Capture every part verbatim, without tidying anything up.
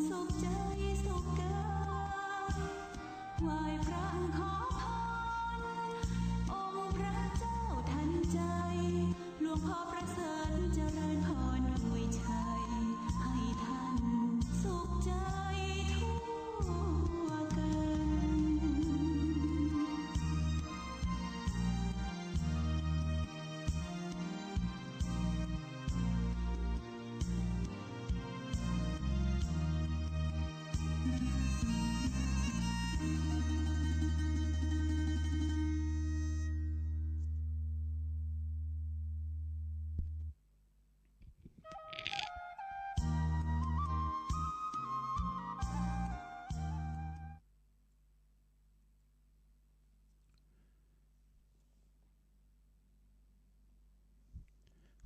สุขใจสุขกาย ไหว้พระขอพร องค์พระเจ้าทันใจ หลวงพ่อประเสริฐเจริญพรอวยชัย ให้ท่านสุขใจทั่วกัน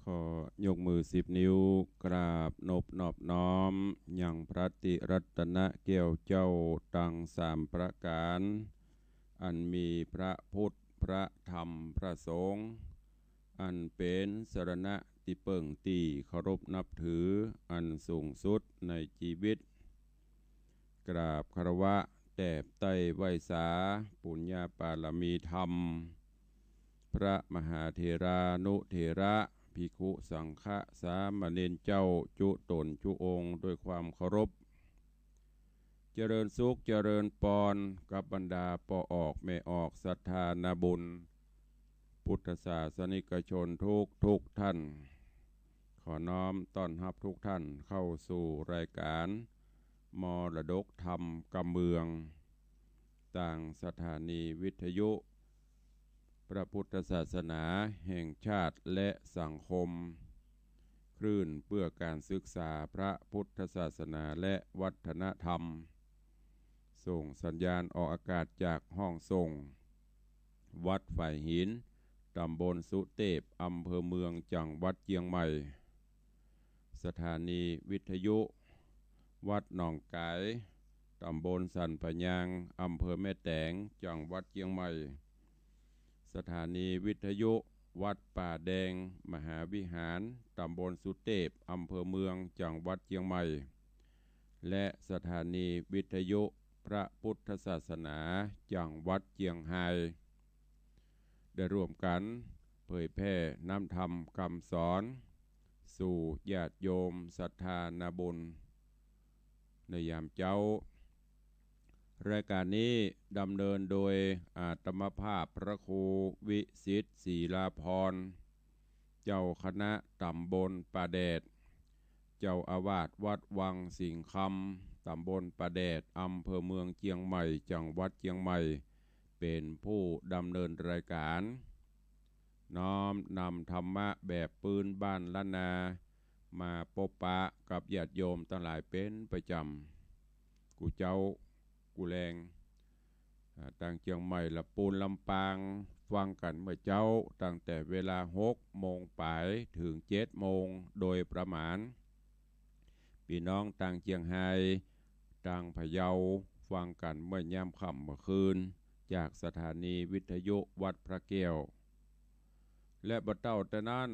ขอยกมือสิบนิ้ว กราบนบนอบน้อม ยังพระติรัตนแก้วเจ้าตังสามประก๋าน อันมีพระพุทธ พระธรรม พระสงฆ์ อันเป๋นสรณะตี้เปิ้งตี้เคารพนับถืออันสูงสุดในจีวิต กราบคารวะแตบไต้ไหว้สา ปุญญาปารมีธรรม พระมหาเถรานุเถระ ภิกขุสังฆะสามเณรเจ้าจุ๊ต๋นจุ๊องค์ด้วยความเคารพ เจริญสุขเจริญปอนกับบรรดาป้อออกแม่ออกศรัทธานาบุญ พุทธศาสนิกชนทุกทุกท่าน ขอน้อมต้อนฮับทุกท่านเข้าสู่รายก๋านมรดกธรรมกำเมือง ตางสถานีวิทยุพระพุทธศาสนาแห่งชาติและสังคม คลื่นเพื่อการศึกษาพระพุทธศาสนาและวัฒนธรรม ส่งสัญญาณออกอากาศจากห้องส่ง วัดฝายหิน ต๋ำบลสุเตพ อำเภอเมือง จังหวัดเจียงใหม่ สถานีวิทยุวัดหนองก๋าย ต๋ำบลสันผะยาง อำเภอแม่แตง จังหวัดเจียงใหม่ สถานีวิทยุวัดป่าแดงมหาวิหาร ต๋ำบลสุเตพ อำเภอเมือง จังหวัดเจียงใหม่ และสถานีวิทยุพระพุทธศาสนา จังหวัดเจียงฮาย ได้ร่วมกั๋นเผยแผ่น้ำธรรมกำสอน สู่ญาติโยมศรัทธานาบุญ ในยามเจ๊า รายก๋านนี้ดำเนินโดยอาตมาภาพพระครูวิสิทธิ์ ศรีลาภรณ์ เจ้าคณะต๋ำบลป่าแดด เจ้าอาวาสวัดวังสิงห์คำ ต๋ำบลป่าแดด อำเภอเมืองเจียงใหม่ จังหวัดเจียงใหม่ เป๋นผู้ดำเนินรายก๋าน น้อมนำธรรมะแบบปื๊นบ้านล้านนา มาปบปะกับญาติโยมตังหลายเป๋นประจ๋ำ กู้เจ๊ากู้แลง อ่า ตางเจียงใหม่ ละปูน ลำปาง ฟังกั๋นเมื่อเจ๊า ตั้งแต่เวลาหกโมงป๋ายเถิงเจ็ดโมงโดยประมาณ ปี้น้องตางเจียงฮาย ตางพะเยา ฟังกั๋นเมื่อยามค่ำเมื่อคืน จากสถานีวิทยุวัดพระแก้ว และบ่เต้าแต่นั้น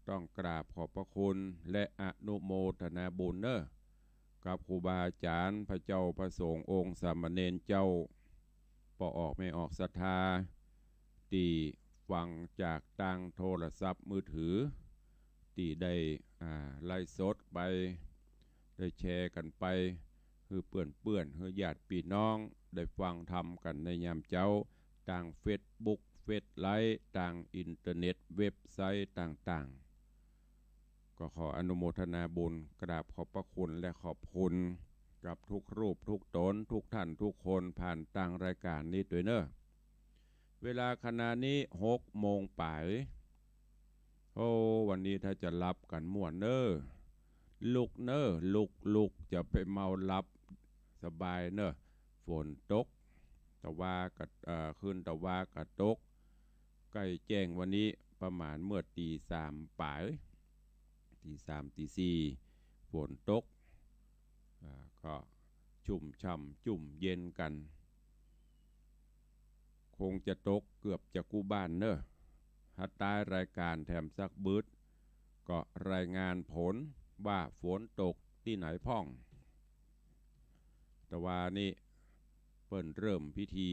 ต้องกราบขอบพระคุณและอนุโมทนาบุญเน่อ กับครูบาอาจ๋ารย์ พระเจ้าพระสงฆ์องค์สามเณรเจ้า ป้อออกแม่ออกศรัทธา ตี้ฟังจากตางโทรศัพท์มือถือ ตี้ได้ อ่า ไลฟ์สดไป ได้แชร์กั๋นไป หื้อเปื้อนๆ หื้อญาติปี้น้องได้ฟังธรรมกั๋นในยามเจ๊า ตางเฟซบุ๊ก เฟซไลฟ์ ตางอินเทอร์เน็ต เว็บไซต์ต่างๆ ก็ขออนุโมทนาบุญ กราบขอบพระคุณและขอบคุณกับทุกรูปทุกต๋น ทุกท่านทุกคน ผ่านตางรายก๋านนี้ตวยเน่อ เวลาขณะนี้หกโมงป๋าย โอ้ วันนี้ถ้าจะหลับกั๋นม่วนเน่อ ลุกเน่อ ลุก ลุก จะไปเมาหลับ สบายเน่อ ฝนตก ตะวาก็ เอ่อ ขึ้นตะวาก็ตก ใก้แจ้งวันนี้ประมาณเมื่อตี๋สามป๋าย ตี๋สาม ตี๋สี่ ฝนตก อ่า ก็ชุ่มฉ่ำจุ่มเย็นกั๋น คงจะตกเกือบจะกู้บ้านเน่อ หาต๊ายรายก๋านแถมสักบึด ก็รายงานผลว่าฝนตกตี้ไหนพ่อง ตะวานี้เปิ้นเริ่มพิธี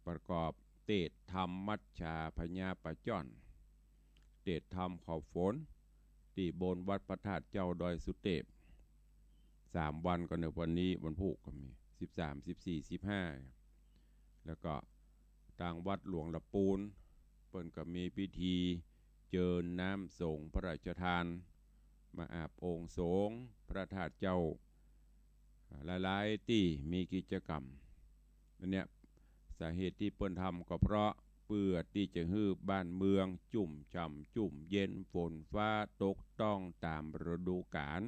ประกอบเตศน์ธรรมมัจฉาพญาปะจ้อน เตศน์ธรรมเขาฝน ตี้บนวัดพระธาตุเจ้าดอยสุเตพ สามวันก็เนาะ วันนี้วันพูกก็มี สิบสาม สิบสี่ สิบห้า แล้วก็ตางวัดหลวงละปูน เปิ้นก็มีพิธีเจิญน้ำสงฆ์พระราชทาน มาอาบองค์สงฆ์พระธาตุเจ้า หลายๆ ตี้มีกิจกรรม อันเนี้ย สาเหตุตี้เปิ้นทำก็เพราะเปื้อตี้จะหื้อบ้านเมืองจุ่มฉ่ำจุ่มเย็น ฝนฟ้าตกต้องต๋ามฤดูก๋าล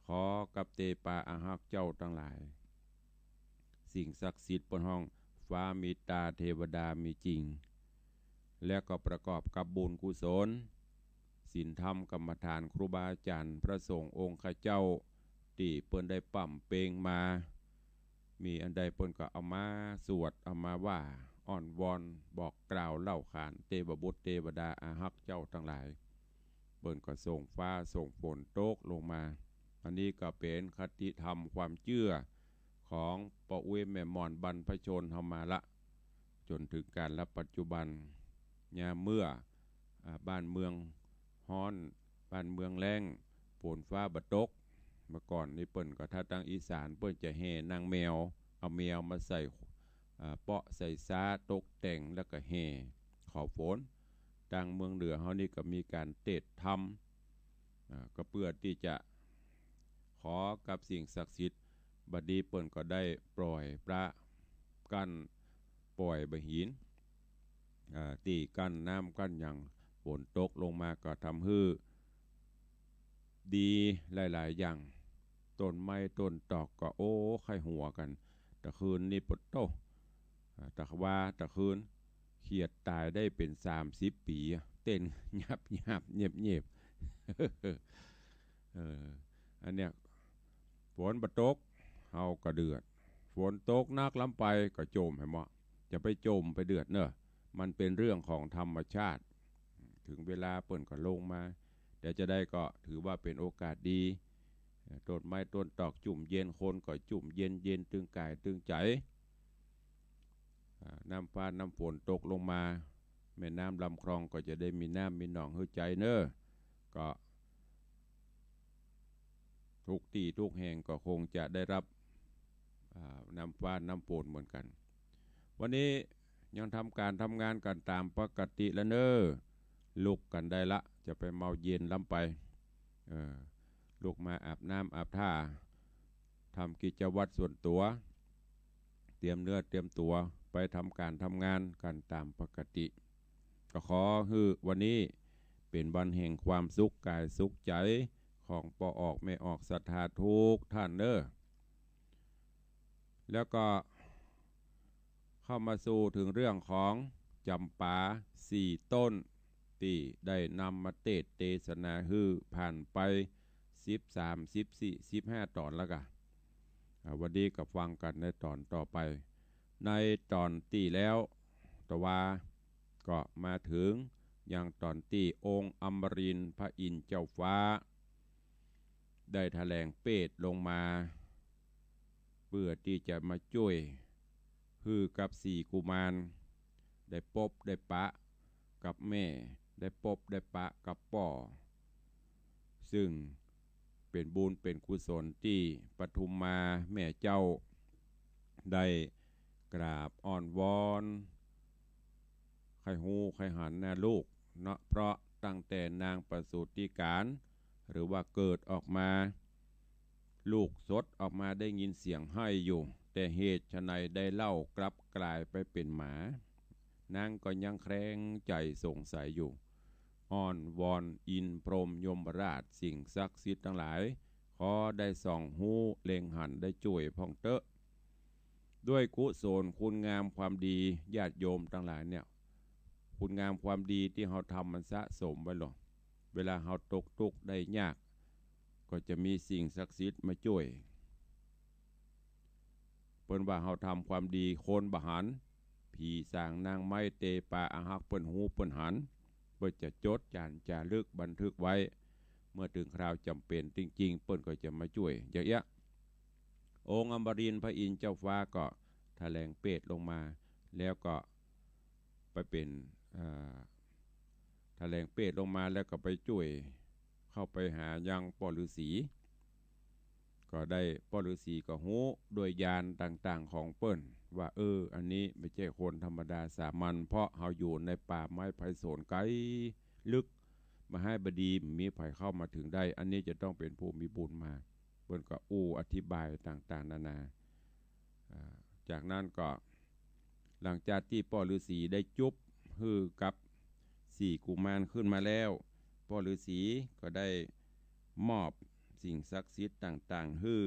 ขอกับเตปาอาฮักเจ้าตังหลาย สิ่งศักดิ์สิทธิ์เปิ้นฮ้อง ฟ้ามีตาเทวดามีจริง และก็ประกอบกับบุญกุศล ศีลธรรมกรรมฐานครูบาอาจารย์พระสงฆ์องค์ข้าเจ้า ตี้เปิ้นได้ปำเป็งมา มีอันใดเปิ้นก็เอามาสวด เอามาว่า อ้อนวอน บอกกล่าวเล่าขาน เตวบุตรเตวดาอาฮักเจ้าตังหลาย เปิ้นก็ส่งฟ้าส่งฝนตกลงมา อันนี้ก็เป๋นคติธรรมความเจื้อของป้ออุ๊ยแม่หม่อนบรรพชนเฮามาละ จ๋นเถิงก๋าลปัจจุบัน ยามเมื่อ อ่า บ้านเมืองฮ้อน บ้านเมืองแล้ง ฝนฟ้าบ่ตก เมื่อก่อนนี้เปิ้นก็ ถ้าตางอีสานเปิ้นจะแห่นางแมว เอาแมวมาใส่ อ่า เปาะใส่ซ้าตกแต่งแล้วก็แห่ขอฝน ตางเมืองเหนือเฮานี่ก็มีก๋านเตศน์ธรรม อ่า ก็เปื้อตี้จะขอกับสิ่งศักดิ์สิทธิ์ บัดนี้เปิ้นก็ได้ปล่อยปะกั้น ปล่อยบ่าหิน อ่า ตี้กั้นน้ำกั้นหยัง ฝนตกลงมาก็ทำหื้อดีหลายๆ อย่าง ต้นไม้ต้นตอกก็ โอ้ ใค่หัวกั๋น ตะคืนนี้ปะโต้ อ่า ตะวาตะคืน เขียดต๋ายได้เป๋นสามสิบปี๋อะ เต้นหยาบหยาบเงียบเงียบ เออ อันเนี้ย ฝนบ่ตก เฮาก็เดือด ฝนตกนักล้ำไปก็จ่ม หันบ่ จะไปจ่มไปเดือดเน่อ มันเป๋นเรื่องของธรรมชาติ เถิงเวลาเปิ้นก็ลงมา แต่จะใดก็ถือว่าเป๋นโอกาสดี ต้นไม้ต้นตอกจุ่มเย็น คนก็จุ่มเย็น เย็นตึงก๋ายตึงใจ๋ อ่า น้ำฟ้าน้ำฝนตกลงมา แม่น้ำลำคลองก็จะได้มีน้ำมีหนองหื้อใจ๊เน่อ ก็ทุกตี้ทุกแห่งก็คงจะได้รับ อ่า น้ำฟ้าน้ำฝนเหมือนกั๋น วันนี้ยังทำก๋านทำงานกั๋นต๋ามปกติละเน่อ ลุกกั๋นได้ละ จะไปเมาเย็นล้ำไป เออ ลุกมาอาบน้ำอาบท่า ทำกิจวัตรส่วนตั๋ว เตรียมเนื้อเตรียมตั๋วไปทำก๋านทำงานกั๋นต๋ามปกติ ก็ขอหื้อวันนี้เป๋นวันแห่งความสุขก๋ายสุขใจ๋ของป้อออกแม่ออกศรัทธาทุกท่านเน่อ แล้วก็เข้ามาสู่เถิงเรื่องของจ๋ำปาสี่ต้น ตี้ได้นำมาเตสน์เตสนาหื้อผ่านไปสิบสาม สิบสี่ สิบห้าต๋อนแล้วก่ะ อ่า วันนี้ก็ฟังกั๋นในต๋อนต่อไป ในต๋อนตี้แล้วตะวา ก็มาเถิงยังต๋อนตี้องค์อมรินทร์พระอินทร์เจ้าฟ้า ได้แถลงเปรตลงมา เปื้อตี้จะมาจ้วยหื้อกับสี่กุมาร ได้ปบได้ปะกับแม่ ได้ปบได้ปะกับป้อ ซึ่งเป๋นบุญเป๋นกุศลตี้ปทุมมาแม่เจ้าได้กราบอ้อนวอน ใค่ฮู้ใค่หันนาลูกเนาะ เพราะตั้งแต่นางประสูติกาล หรือว่าเกิดออกมา ลูกสดออกมาได้ยินเสียงไห้อยู่ แต่เหตุไฉนได้เล่ากลับกลายไปเป๋นหมา นางก็ยังแคลงใจ๋สงสัยอยู่ อ้อนวอนอินทร์พรหมยมราชสิ่งศักดิ์สิทธิ์ตังหลาย ขอได้ส่องฮู้เล็งหันได้จ้วยพ่องเต๊อะ ด้วยกุศลคุณงามความดี ญาติโยมตังหลายเนี่ย คุณงามความดีตี้เฮาทำมันสะสมไว้หรอ เวลาเฮาตกตุ๊กข์ได้ยาก ก็จะมีสิ่งศักดิ์สิทธิ์มาจ้วย เปิ้นว่าเฮาทำความดีคนบ่หัน ผีสางนางไม้เตปาอาฮักเปิ้นฮู้เปิ้นหัน เปิ้นจะจดจ๋านจ๋ารึกบันทึกไว้ เมื่อเถิงคราวจ๋ำเป๋นจริงๆ เปิ้นก็จะมาจ้วย อย่างเอี้ย องค์อมรินทร์พระอินทร์เจ้าฟ้าก็ถะแหลงเปรตลงมา แล้วก็ไปเป๋น อ่า ถะแหลงเปรตลงมาแล้วก็ไปจ้วยเข้าไปหายังป้อฤๅษี ก็ได้ ป้อฤๅษีก็ฮู้ด้วยญาณต่างๆ ของเปิ้นว่า เออ อันนี้บ่ใจ้คนธรรมดาสามัญ เพราะเฮาอยู่ในป่าไม้ไพศาลไกลลึก มหาบดี บ่มีใผเข้ามาเถิงได้ อันนี้จะต้องเป๋นผู้มีบุญมา เปิ้นก็อู้อธิบายต่างๆ นานา อ่า จากนั้นก็ หลังจากตี้ป้อฤๅษีได้จุ๊บหื้อกับสี่กุมารขึ้นมาแล้ว ป้อฤๅษีก็ได้มอบสิ่งศักดิ์สิทธิ์ต่างๆ หื้อ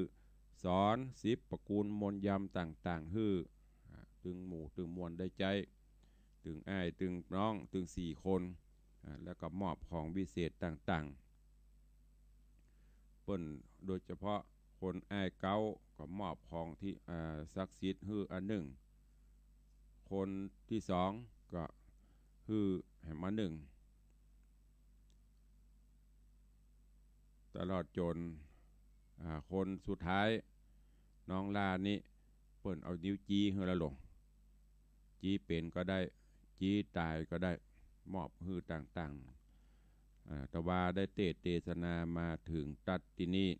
สอนสิบประกูลมนต์ยำต่างๆ หื้อ อ่า ตึงหมู่ตึงมวลได้ใจ๊ ตึงอ้ายตึงน้องตึงสี่คน อ่า แล้วก็มอบของวิเศษต่างๆ เปิ้นโดยเฉพาะคนอ้ายเก๊าก็มอบของตี้ อ่า ศักดิ์สิทธิ์หื้ออันนึ่ง คนตี้สองก็หื้อแหมอันนึ่ง ตลอดจ๋น อ่า คนสุดท้าย น้องหล้านี่ เปิ้นเอานิ้วจี๊หื้อละลง จี๊เป๋นก็ได้ จี๊ต๋ายก็ได้ มอบหื้อต่างๆ อ่า ตะวาได้เตสน์เตสนามาเถิงตั๊ดตี้นี่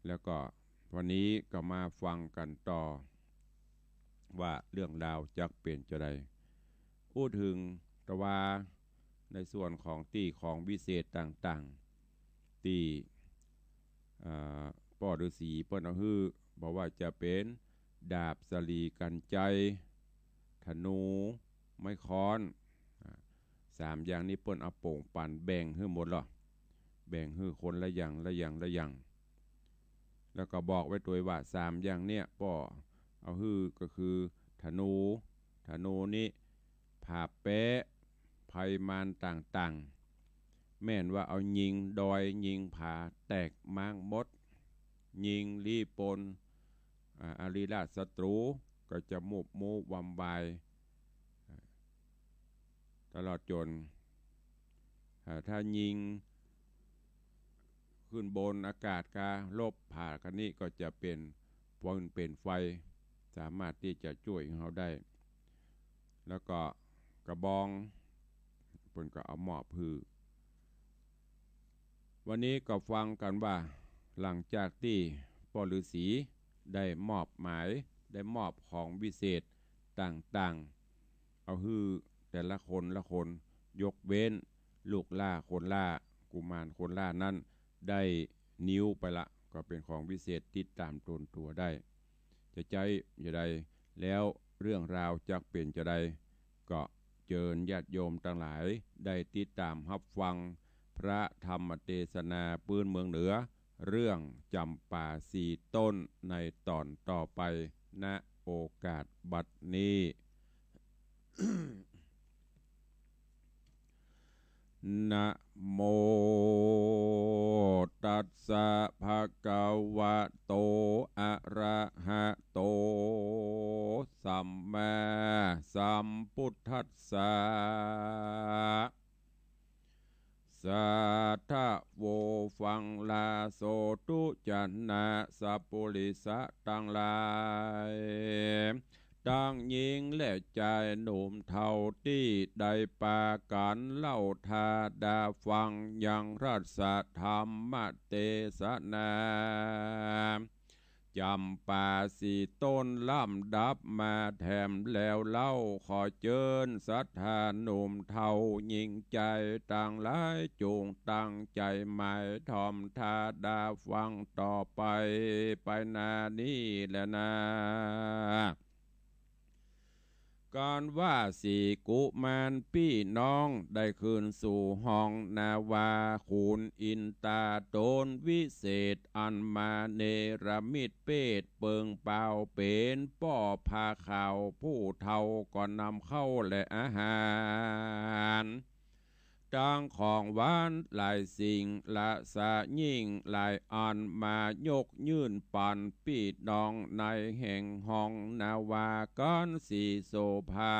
แล้วก็วันนี้ก็มาฟังกั๋นต่อ ว่าเรื่องราวจักเป๋นจาใด อู้เถิงตะวาในส่วนของตี้ของวิเศษต่างๆ ตี้ อ่า ป้อฤๅษีเปิ้นเอาหื้อ บ่ว่าจะเป๋นดาบสะหลีกัณฑ์ไชย ธนู ไม้ค้อน อ่า สามอย่างนี้เปิ้นเอาโป่งปั๋นแบ่งหื้อหมดลอ แบ่งหื้อคนละอย่าง ละอย่าง ละอย่าง แล้วก็บอกไว้ตวยว่าสามอย่างเนี่ยป้อเอาหื้อก็คือธนู ธนูนี้ผาบแป๊ะภัยมารต่างๆ แม่นว่าเอายิงดอยยิงผาแตกม้างหมด ยิงลี้ปน อ่า อริราชศัตรูก็จะมุบมูวำวาย อ่า ตลอดจ๋น อ่า ถ้ายิงขึ้นบนอากาศกาลบผาคันนี้ก็จะเป๋นฟืนเป๋นไฟ สามารถตี้จะจ้วยเฮาได้ แล้วก็กระบอง เปิ้นก็เอามอบหื้อ วันนี้ก็ฟังกั๋นว่า หลังจากตี้ป้อฤๅษีได้มอบหมาย ได้มอบของวิเศษต่างๆ เอาหื้อแต่ละคนละคน ยกเว้นลูกหล้าคนหล้า กุมารคนหล้านั้นได้นิ้วไปละ ก็เป๋นของวิเศษติดต๋ามตนตั๋วได้ จะใจ๊จาใด แล้วเรื่องราวจักเป๋นจาใด ก็เจิญญาติโยมตังหลายได้ติดต๋ามฮับฟังพระธรรมเตสนาปื้นเมืองเหนือ เรื่องจ๋ำปาสี่ต้นในต๋อนต่อไป ณ โอกาสบัดนี้ นะโมตัสสะภะคะวะโต อะระหะโต สัมมาสัมพุทธัสสะ สาธะโว ฟังลาโสธุ จะนะสัปปุริสะตังหลาย ตังญิงและจายหนุ่มเฒ่าตี้ได้ปากั๋นเล่าถ้าดาฟังยังรัสธรรมเตสนา จ๋ำปาสี่ต้นลำดับมาแถมแล้วเล่า ขอเจิญศรัทธาหนุ่มเฒ่าญิงจายตังหลาย จุ่งตั้งใจ๋หมายถ่อมถ้าดาฟังต่อไป ไปหน้านี้แลนา ก๋านว่าสี่กุมารปี้น้องได้ขึ้นสู่ห้องนาวา ขุนอินต๋าต๋นวิเศษ อันมาเนรมิตเปตเปิงเป๋าเป๋นป้อผ้าขาว ผู้เฒ่าก็นำข้าวและอาหาร ตังของหวานหลายสิ่ง รสะยิ่งหลายอัน มายกยื่นปั๋นปี้น้องในแห่งห้องนาวา ก๋านสีโสภา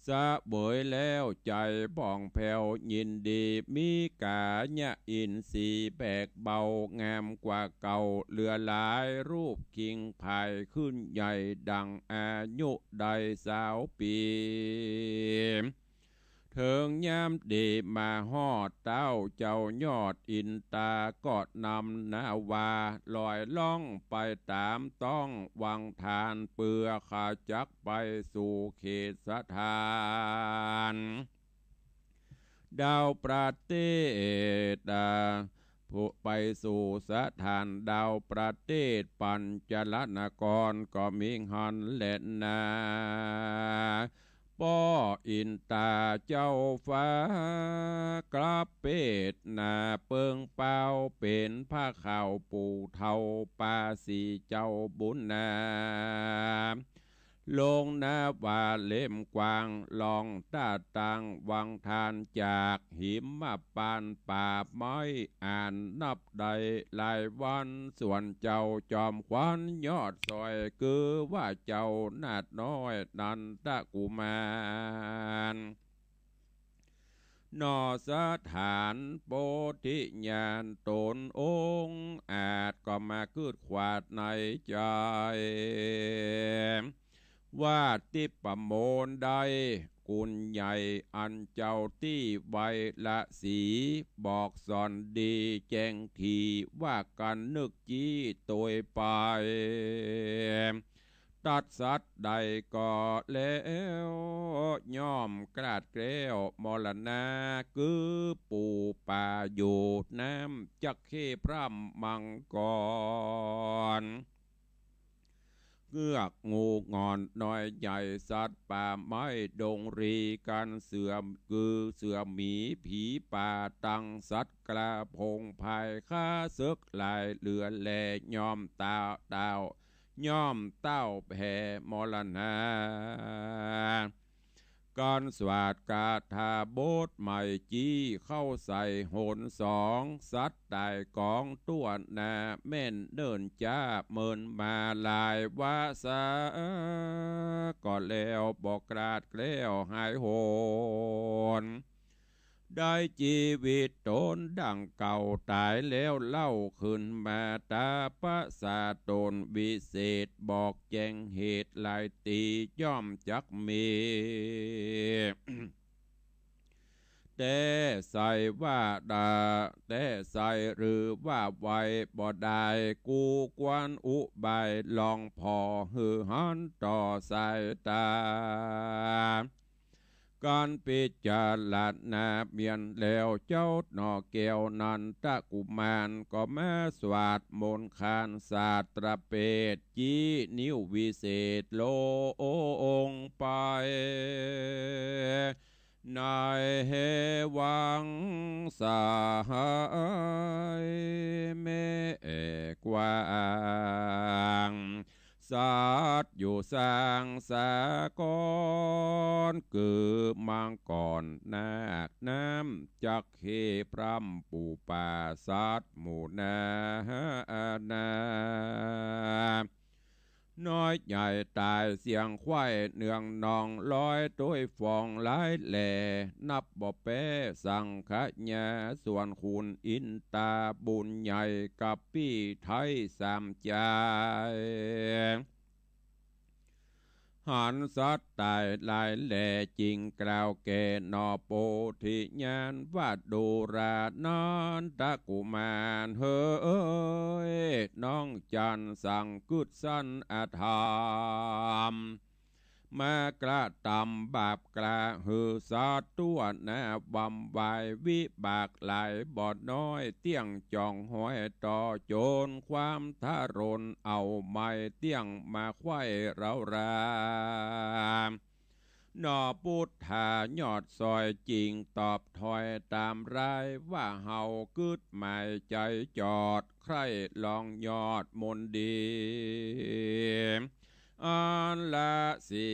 เสวยแล้วใจ๋ผ่องแผ้วยินดี มีก๋ายะอินทรีย์แบกเบางามกว่าเก่า เหลือหลายรูปคิงผายขึ้นใหญ่ดั่งอายุได้ซาวปี๋ เถิงยามดีมาฮอดเต๊าเจ้ายอดอินตาก็นำนาวาลอยล่องไปต๋ามต้องวังทาน เปื้อข้าจักไปสู่เขตสถาน ดาวประเทศ อ่า ผู้ไปสู่สถานดาวประเทศปัญจลนครก็มีหั้นแลนา ป้ออินตาเจ้าฟ้ากลับเปตนา เปิงเปาเป๋นผ้าขาวปูเทาปาสีเจ้าบุญนา ลงนาวาเล่มกว้าง ล่องตาตางวังทาน จากหิมพานต์ป่าไม้อันนับได้หลายวัน ส่วนเจ้าจอมขวัญยอดสอย คือว่าเจ้านาฏน้อยนันทกุมาร นอสถานโพธิญาณต๋นองอาจก็มาคิดขวาดในใจ๋ ว่าทิพย์ประโมณได้คุณใหญ่อันเจ้าตี้ไวละสี บอกสอนดีแจ้งถี่ ว่ากั๋นนึกจี้ตวยไป ตัดสัตว์ได้ก็แล้ว ย่อมกราดแกล้วมรณา คือปู๋ป่าอยู่น้ำจักเข้พร่ำมังกร เงือกงูหง่อนน้อยใหญ่สัตว์ป่าไม้ดงรี กั๋นเสือ คือเสือหมีผีป่าตังสัตว์กล้าผงพาย ข้าเสิกหลายเหลือแล ย่อมเต้า เต้า ย่อมเต้าแผ่มรณา กั๋นสวาดคาถาบทใหม่จี้เข้าใส่หนสอง สัตว์ต๋ายก๋องตั๋วหน้า แม่นเนิ่นจ๊าเมินมาหลายวาสา ก็แล้วบ่กราดแกล้วหายหวน ได้จีวิตต๋นดั่งเก่า ต๋ายแล้วเล่าขึ้นมา ต๋าประสาทต๋นวิเศษ บอกแจ้งเหตุหลายตี้ ย่อมจักมี แต่ใส่ว่าดา แต่ใส่หรือว่าไวบ่ได้ กูควรอุบายลองผ่อหื้อหันต่อสายต๋า กั๋นพิจารณาเมียนแล้ว เจ้าหน่อแก้วนันทกุมาร ก็มาสวาดมนต์ขานสาตรเปต จี้นิ้ววิเศษลงไป ในวังสาหายแม่กว้าง สัตว์อยู่สางสากร คือมังกรนาคน้ำจักเข้พร่ำปู๋ป่าสัตว์หมู่นานา น้อยใหญ่ต๋ายเสียงไขว้เนืองนอง ร้อยตวยฟองหลายแหล่ นับบ่แป๊สังขยา ส่วนขุนอินตาบุญใหญ่กับปี้ไทยสามจาย หันสัตว์ต๋ายหลายแหล่จึงกล่าวแก่หน่อโพธิญาณว่า ดูรานันทกุมารเหย น้องจันสังคิดสันอธรรม มากระตำบาปกล้าหื้อสัตว์ตั๋วหน้า วำวายวิบากหลายบ่น้อย เตี้ยงจ่องห้อยต่อจนความทะรน เอาไม้เตี้ยงมาไขว้เร้ารา หน่อปุทธายอดสอยจึงตอบถ้อยต๋ามรายว่า เฮาคิดหมายใจ๋จอด ใคร่ลองยอดมนต์ดี อันละสี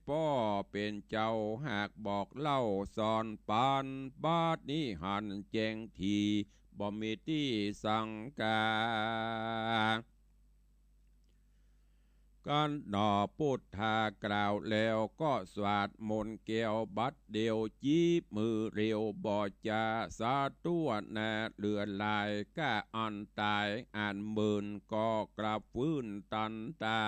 ป้อเป๋นเจ้าหากบอกเล่าสอนปัน บัดนี้หันแจ้งถี่ บ่มีตี้สังกา ต้านหน่อปุทธากล่าวแล้วก็สวาดมนต์แก้วบัดเดียว จี๊บมือเร็วบ่จ๋า สาธุนาเหลือหลาย ก้าอันต๋ายอันหมื่นก็กลับฟื้นตันต๋า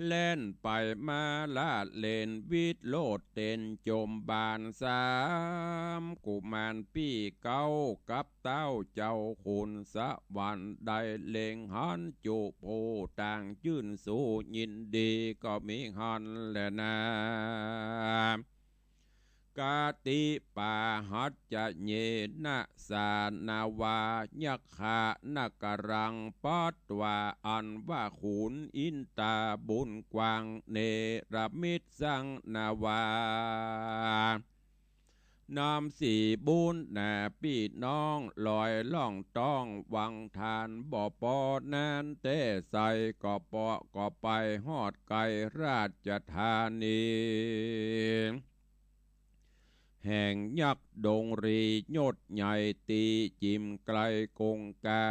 แล่นไปมาละเล่นวิดโลดเต้นจมบานสาม กุมารปี้เก๊ากับ เต้าเจ้าขุนสวรรค์ได้เล็งหันจุผู้ต่างจื้นสูยินดีก็มีหั้นแลนา กติปาหัจจะเยนะสานาวา ยักขะนกรังปัตวา อันว่าขุนอินตาบุญกว้าง เนรมิตสร้างนาวา นำสีบุญนาปี้น้อง ลอยล่องต้องวังทาน บ่ปอนั้นแต่ใส ก็เปาะก็ไปฮอดไกลราชธานี แห่งยักษ์ดงรียศใหญ่ ตี้จิ่มไกลกงกา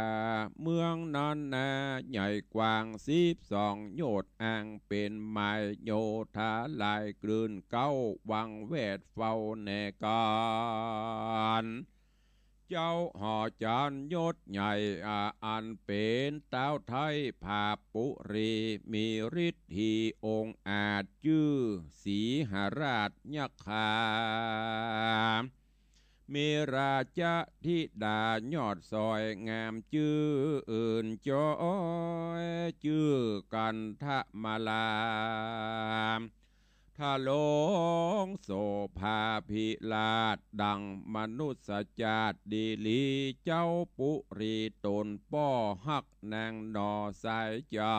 เมืองนั้นนาใหญ่กว้างสิบสองโยชน์ อันเป๋นหมายโยธาหลายกลืน เก๊าวังแวดเฝ้าแหนกั๋น เจ้าหอจารย์ยศใหญ่ อา อันเป๋นต้าวไทยผาปุรี มีฤทธีองอาจ จื้อสีหราชยักขา มีราชธิดายอดสวยงาม จื้ออื่นจอย จื้อกันทมาลา ทะลงโสภาภิราชดังมนุษย์จาติดีหลี เจ้าปุรีต๋นป้อฮักนางหน่อสายใจ๋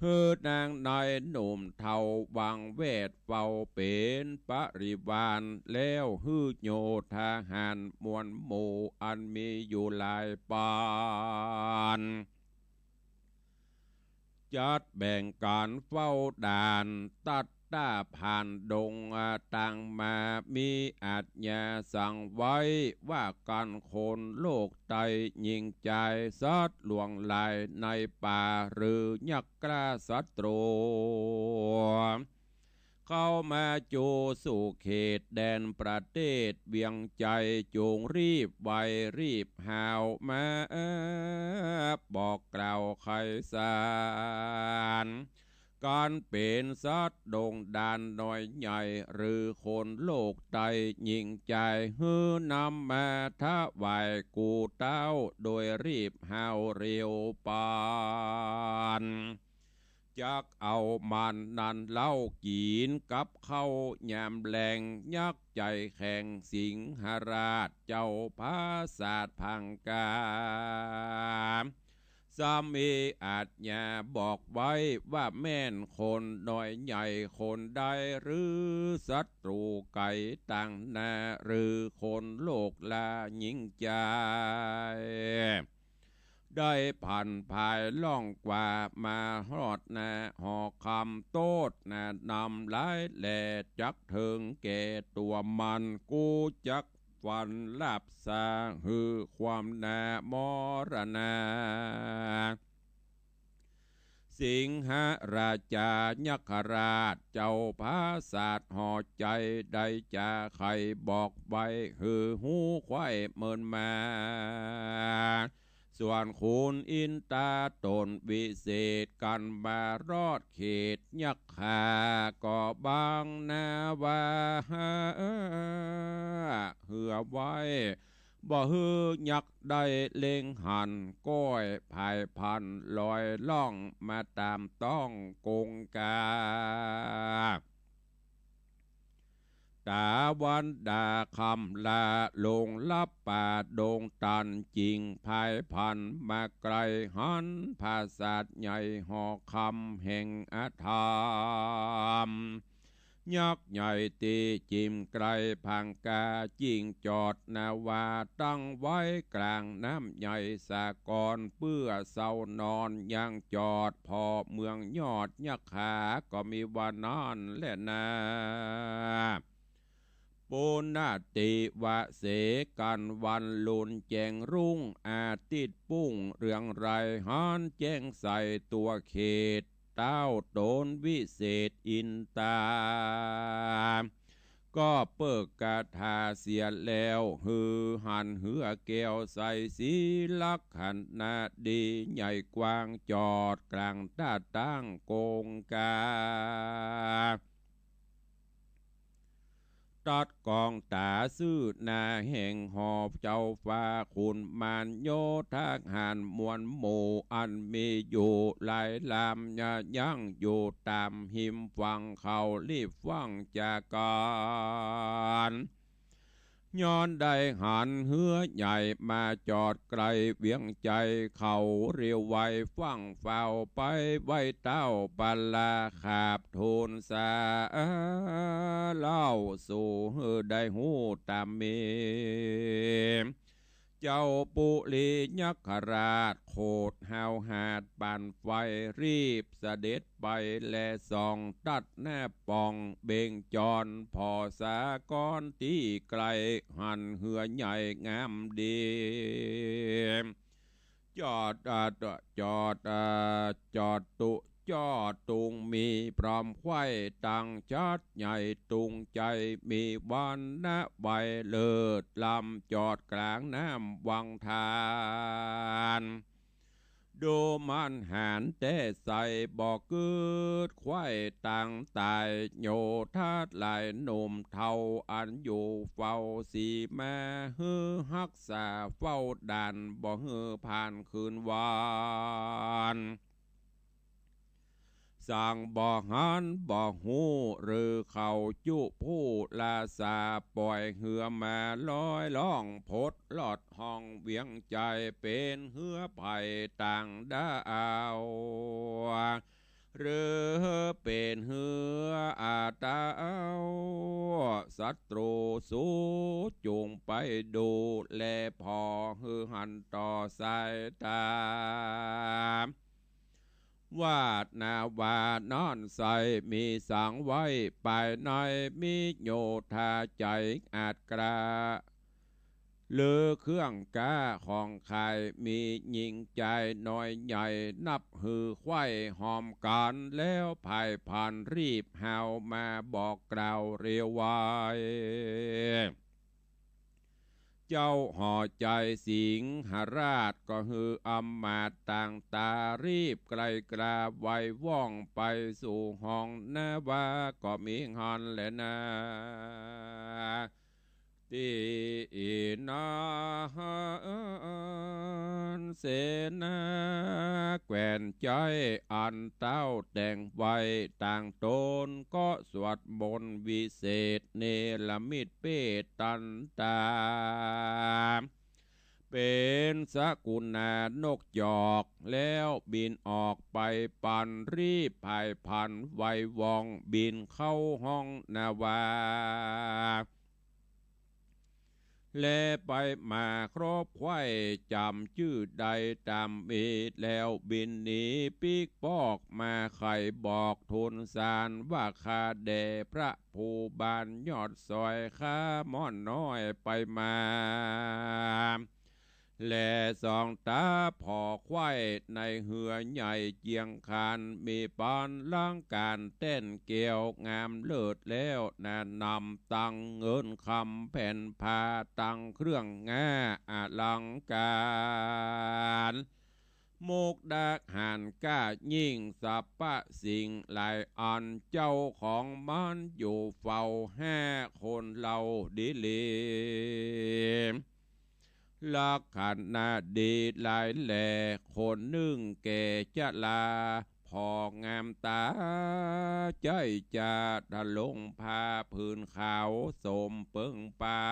หื้อนางนายหนุ่มเฒ่าวังแวดเฝ้าเป๋นปริวาร แล้วหื้อโยธาหารมวลหมู่อันมีอยู่หลายปาน จัดแบ่งก๋านเฝ้าด่าน ตัดต้าผ่านดง อ่า ต่างมา มีอาชญาสั่งไว้ ว่ากั๋นคนโลกใต้หญิงจาย สัตว์หลวงหลายในป่า หรือยักษ์กล้าศัตรู เข้ามาจูสู่เขตแดนประเทศเวียงจันทน์ จงรีบไวรีบหาวมา บอกกล่าวไขสาร ก๋านเป๋นสัตว์ดงดานน้อยใหญ่ หรือคนโลกใต้หญิงจาย หื้อนำมาถวายกู่เต้า โดยรีบหาวเร็วปาน จักเอามันนั้นเล่ากิ๋นกับข้าวยามแลง ยักษ์ใจ๋แข็งสิงหราชเจ้าผาสาทพังกา ซ้ำมีอาชญาบอกไว้ว่าแม่นคนน้อยใหญ่คนใด หรือศัตรูไก๋ต่างหน้า หรือคนโลกลาหญิงจาย ได้ผันผายล่องกว่ามาฮอดหน้าหอคำ โต้ษหน้านำหลายแล จักเถิงแก่ตั๋วมัน กูจักฟันลาบสา หื้อความหน้ามรณา สิงหราชายักขราชเจ้าผาสาทหอใจ๋ ได้จ๋าไขบอกไว้ หื้อฮู้ไขว่เมินมา ส่วนขุนอินตาต๋นวิเศษ กั๋นมารอดเขตยักขา ก็บังหน้าว่า เหือไว้ บ่หื้อยักษ์ได้เล็งหัน ก้อยผายพันลอยล่องมาต๋ามต้องกงกา ต๋าวันดาค่ำลาลงลับป่าดงตัน จิ่งผายพันมาไกล หันผาสาทใหญ่หอคำแห่งอธรรม ยักษ์ใหญ่ตี้จิ่มไกลพังกา จิ่งจอดนาวาตั้งไว้ก๋างน้ำใหญ่สากร เปื้อเซานอนยังจอดผ่อเมืองยอดยักขา ก็มีว่านั้นแลนา ปุณณติวเสกัณวันลุนแจ่งรุ่ง อาทิตย์ปุ้งเรืองไร หันแจ้งใสตั๋วเขต เต้าต๋นวิเศษอินตา ก็เปิ้งกาถาเสียแล้ว หื้อหันเฮือแก้วใสสีลักขณะดี ใหญ่กว้างจอดก๋างต้าตั้งกงกา ตัดก๋องต๋าซื่อหน้าแห่งหอเจ้าฟ้า ขุนมารโยธาหารมวลหมู่ อันมีอยู่หลายลำ ยังอยู่ต๋ามฮิมฝั่งเขาลีบฟั่งจากั๋น ย้อนได้หันเฮือใหญ่มาจอดใกล้เวียงใจ๋ เขาเรียวไวฟั่งเฝ้าไปไหว้เต้าปาลา ขาบทูลสาเล่าสู่หื้อได้ฮู้ต๋ามมี เจ้าปุริยักขราชโขดห้าวหาดปานไฟ รีบเสด็จไปแลส่อง ตัดหน้าป่องเบ่งจร ผ่อสาก้อนตี้ไกล หันเฮือใหญ่งามดี จอด อ่า จอด อ่า จอดตุ จอดตุงมีพร้อมไขว้ตัง จัดใหญ่ตุงใจ๋ มีวรรณะใบเลิศล้ำ จอดก๋างน้ำวังทาน ดูมันหานแต๊ใส บ่กึ๊ดไขว้ตังต๋าย โยธาหลายหนุ่มเฒ่า อันอยู่เฝ้าสีมา หื้อฮักษาเฝ้าด่าน บ่หื้อผ่านคืนวัน สั่งบ่หันบ่ฮู้ หรือเขาจุผู้ราษา ป่อยเฮือมาลอยล่อง พดลอดห้องเวียงใจ๋ เป๋นเฮือใผต่างด้าว หรือเป๋นเฮืออาตาว ศัตรูสูจุ่งไปดูแล ผ่อหื้อหันต่อสายต๋า วาดนาวานั้นใส มีสังไว้ภายใน มีโยธาใจ๋อาจกล้า หรือเครื่องก๊าของขาย มีญิงจายน้อยใหญ่ นับหื้อไขว้หอมกั๋น แล้วผายผันรีบฮาวมาบอกกล่าวเร็วไว เจ้าหอใจ๋สิงหราช ก็หื้ออำมาตย์ต่างต๋า รีบไกลกล้าไวว่องไปสู่ห้องนาวา ก็มีหันแลนา ตี้นั้นเสนาแคว่นใจ๋ อันเต้าแต่งไว้ต่างต๋น ก็สวดมนต์วิเศษ เนรมิตเปตตันตา เป๋นสกุณานกจอก แล้วบินออกไปปัน รีบผายผันไวว่อง บินเข้าห้องนาวา แลไปมาครบไขว้จ๋ำจื้อได้ต๋ามมี แล้วบินหนีปิ๊กปอกมา ใค่บอกทูลสารว่า ข้าแด่พระภูบาลยอดสอย ข้าม่อนน้อยไปมา แลส่องต๋าผ่อไขว้ในเฮือใหญ่เจียงคาน มีปานลังก๋านแต้นแก้วงามเลิศแล้ว นานำตังเงินคำแผ่นผ้า ตังเครื่องงาอลังก๋าน มุกดาหารก้ายิ่ง สรรพสิ่งหลายอัน เจ้าของมันอยู่เฝ้าห้าคนเล่าดีหลี ลักขณะดีหลายแล คนนึ่งแก่จรา ผ่องามต๋า ใจ๊จะทะลงผ้าผืนขาว สมเปิงเปล่า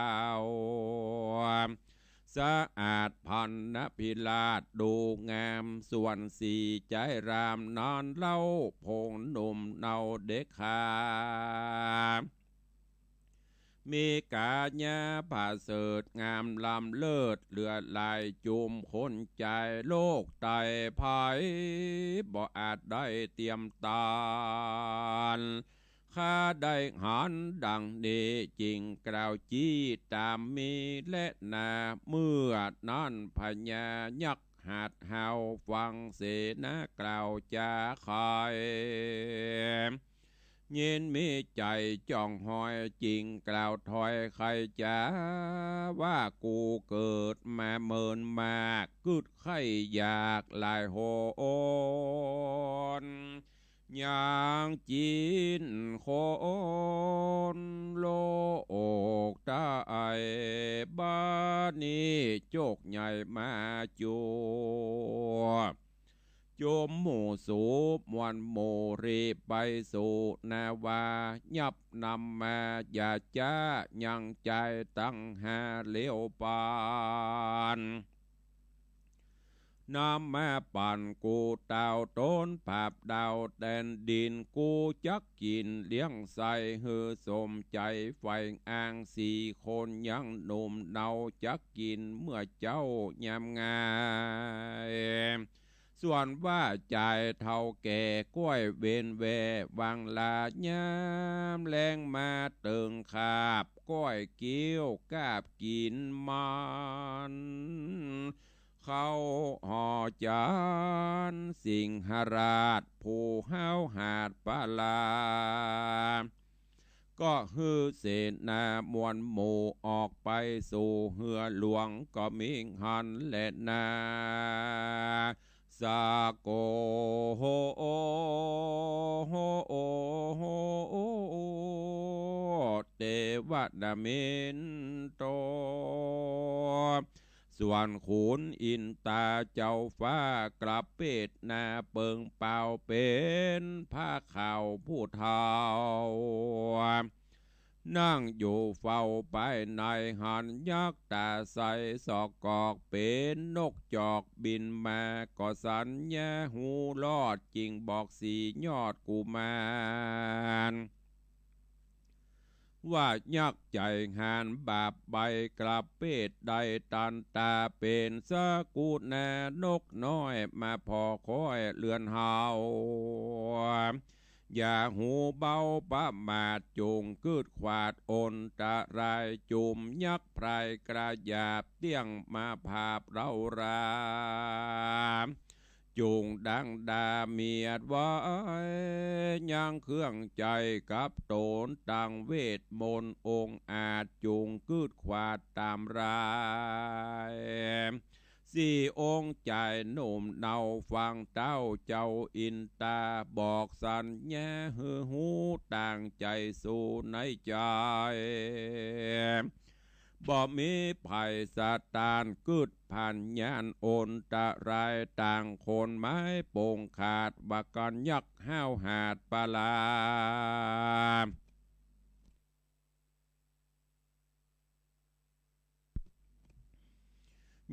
สะอาดพรรณพิราชดูงาม ส่วนสีใจ๊รามนั้นเล่า พงหนุ่มเนาเด็กขา มีก๋ายาประเสริฐงามล้ำเลิศ เหลือหลายจุมคนใจ๋ โลกใต้ไพรบ่อาจได้เตียมตาน ข้าได้หันดังนี้จึ่งกล่าวจี้ต๋ามมีแลนา เมื่อนั้นพญายักษ์หาดฮาวฟังเสนากล่าวจาไข ยินมีใจ๋จ้องหอยจึ่งกล่าวถอยไขจ๋า ว่ากูเกิดมาเมินมาก กึ๊ดใค่อยากหลายหน ยังจิ๋นคนโลกต๋าย บ่านี้โจคใหญ่มาจั่ว จุมหมู่สูบมวลหมู่รีบไปสู่นาวา ยับนำมาอย่าจ๊ายังใจ๋ตั้งหาเหลียวปัน นำมาปันกูเต้าต๋นผาบดาวแดนดิน กูจักกิ๋นเลี้ยงใส่หื้อสมใจ๋ ใฝ่อ้างสี่คนยังหนุ่มเนาจักกิ๋นเมื่อเจ๊ายามงาย ส่วนว่าใจ๋เฒ่าแก่ก้อยเว้นแว่ หว่างลายามแลงมาเติ่งขาบ ก้อยเกี้ยวกาบกิ๋นมัน เข้าหอจานสิงหราชผู้ฮ้าวหาดปาลา ก็หื้อเสนามวลหมู่ออกไปสู่เฮือหลวง ก็มีหันแลนา สาโก เตวนามินโต ส่วนขุนอินตาเจ้าฟ้ากลับเปดหน้าเปิงเปล่า เป๋นผ้าขาวผู้เฒ่า นั่งอยู่เฝ้าภายใน หันยักษ์ต๋าใสสอกกอก เป๋นนกจอกบินมา ก็สัญญาฮู้รอด จึ่งบอกสี่ยอดกุมาร ว่ายักษ์ใจ๋หาญบาปใบ้ กลับเปดได้ตันต๋า เป๋นสกุณานกน้อย มาผ่อค้อยเฮือนเฮา อย่าหูเบาประมาท จุ่งกึ๊ดขวาดอันตราย จุมยักษ์พรายกระหยาบ เตี้ยงมาผาบเร้ารา จุ่งดังดาเมียดไว้ ยังเครื่องใจ๋กับต๋น ตังเวทมนต์องอาจ จุ่งกึ๊ดขวาดต๋ามราย สี่องค์ใจ๋หนุ่มเนา ฟังเต้าเจ้าอินตา บอกสัญญาหื้อฮู้ต่างใจ๋สู่ในใจ๋ บ่มีภัยสะตาน กึ๊ดผ่านยานอันตราย ต่างคนไม้ปงขาด ว่ากั๋นยักษ์ฮ้าวหาดปาลา